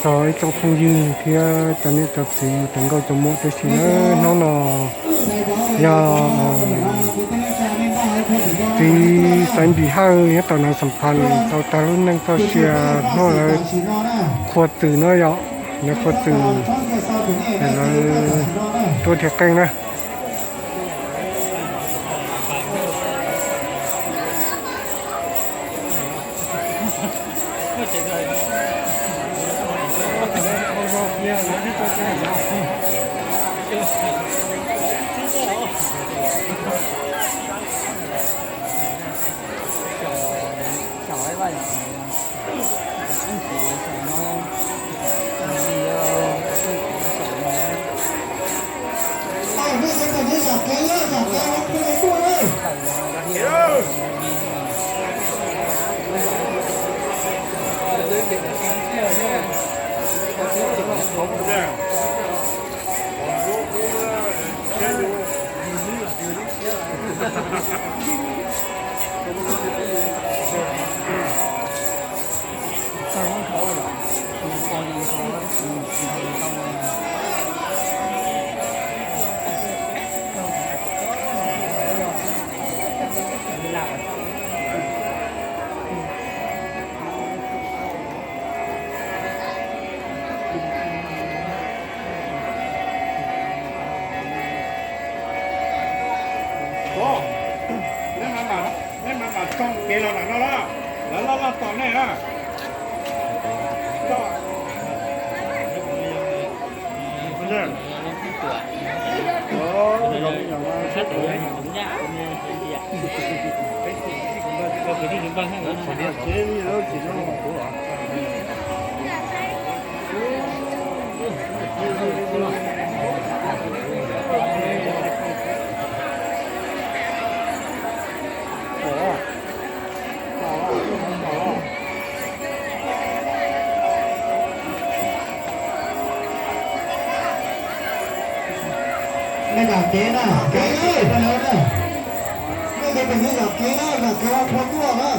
Txog ib tsoom phooj ywg thiab cov niam cov txiv, cov nkauj cov muam tib si na, hnub no yog txiv Xaiv Npis Hawj nyob tom Nas Xam Phas tau tag lub neej txoj sia hnub lawv qhua txwm no yom, lawv qhua txwm, lawv tuaj dhia qeej na. Neb mam mam tso kev los nram no los, lawv loj loj tos nej na. Nej zam kev na, zam kev na, nej cov phooj ywg zam kev na, zam kev ua phua tuaj na.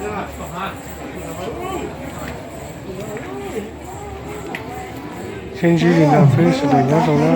Seb ntsib li no peb sawv daws nyob zoo na.